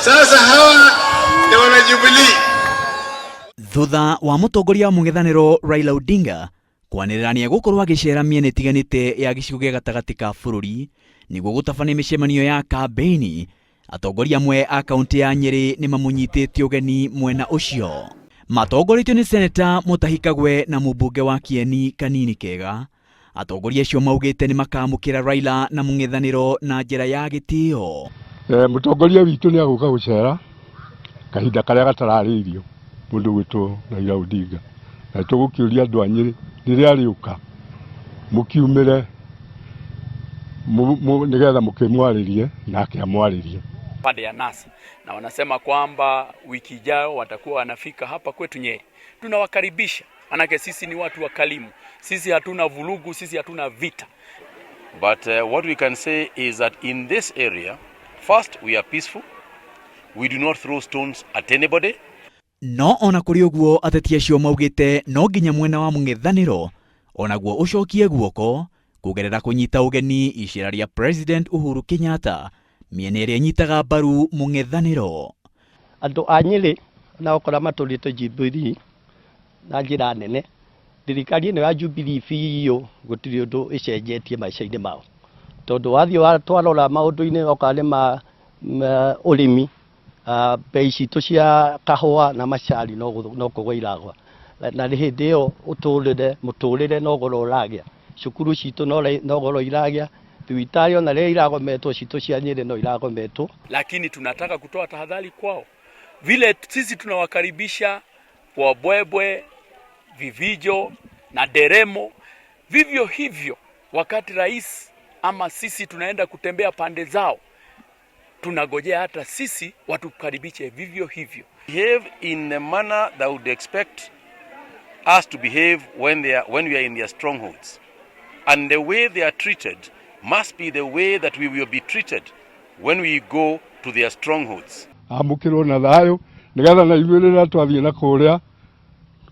Sasa hawa ni wana Jubilee. Thutha wa mũtongoria wa mũng'ethanĩro Raila Odinga kwanĩrĩra nĩegũkorwo agĩcera mĩena ĩtiganĩte ya gĩcigo gĩa gatagatĩ ka bũrũri nĩguo gũtabania mĩcemanio ya kambĩini, atongoria amwe a kaũntĩ ya Nyĩrĩ nĩmamũnyitĩte ũgeni mwena ũcio. Matongoretio nĩ Seneta Mutahi Kagwe na mũmbunge wa Kieni Kanini Kega, atongoria acio maugĩte nĩmakamũkĩra Raila na mũng'ethanĩro na njĩra ya gĩtĩo. Mũtongoria witũ nĩ agũka gũcera kahinda karĩa gatararĩirio mũndũ ũgwĩtwo Raila Odinga, na tũgũkĩũria andũ a Nyĩrĩ rĩrĩa arĩũka mũkiumĩre nĩgetha mũkĩmwarĩrie nake amwarĩrie. Pande ya NASA na wanasema kwamba wiki ijayo watakuwa wanafika hapa kwetu Nyeri. Tunawakaribisha, manake sisi ni watu wakalimu, sisi hatuna vurugu, sisi hatuna vita. But what we can say is that in this area, first, we are peaceful. We do not throw stones at anybody. No ona kũrĩ ũguo, ateti acio maugĩte no nginya mwena wa mũng'ethanĩro onaguo ũcokie guoko kũgerera kũnyita ũgeni icera rĩa President Uhuru Kenyatta mĩena ĩrĩa ĩnyitaga mbaru mũng'ethanĩro. Andũ a Nyĩrĩ ona okorwo matũrĩte Jubilee na njĩra nene, thirikari ĩno ya Jubilee biũ gũtirĩ ũndũ ĩcenjetie maica-inĩ mao, tondũ wathiĩ twarora maũndũ-inĩ okorwo nĩ ma ũrĩmi, bei citũ cia kahũa na macani no kũgwa iragwa, na hĩndĩ ĩyo ũtũrĩre mũtũrĩre no goro ũragĩa, cukuru citũ no goro iragĩa, thibitarĩ ona rĩrĩa iragometwo citũ cia Nyĩrĩ no iragometwo. Lakini tunataka kutoa tahadhari kwao, vile sisi tunawakaribisha kwa bwebwe, vifijo na nderemo, vivyo hivyo wakati rais ama sisi tunaenda kutembea pande zao, tunagojea hata sisi watukaribishe vivyo hivyo. Behave in the manner that would expect us to behave when we are in their strongholds. And the way they are treated must be the way that we will be treated when we go to their strongholds. Amũkĩrwo na thayũ nĩgetha na ithuĩ rĩrĩa twathiĩ na kũrĩa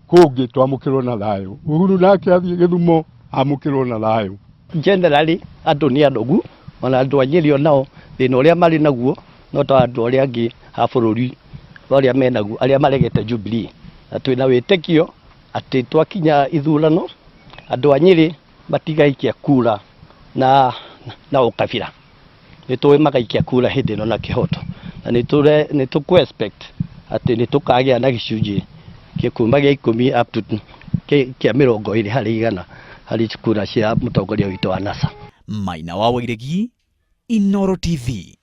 kũngĩ twamũkĩrwo na thayũ. Uhuru nake athiĩ Gĩthumo amũkĩrwo na thayũ. Generally andũ nĩ anogu, ona andũ a Nyĩrĩ onao thĩna ũrĩa marĩ naguo no ta andũ arĩa angĩ a bũrũri arĩa menaguo, arĩa maregete Jubilee, na twĩna wĩtĩkio atĩ twakinya ithurano andũ a Nyĩrĩ matigaikia kura na ũkabira, nĩ tũĩ magaikia kura hĩndĩ ĩno na kĩhoto, na nĩ tũkũ expect atĩ nĩ tũkagĩa na gĩcunjĩ kĩa kuma gĩa 10 up to kĩa 20% harĩ kura cia mũtongoria witũ wa NASA. Maina wa Wairegi, Inooro TV.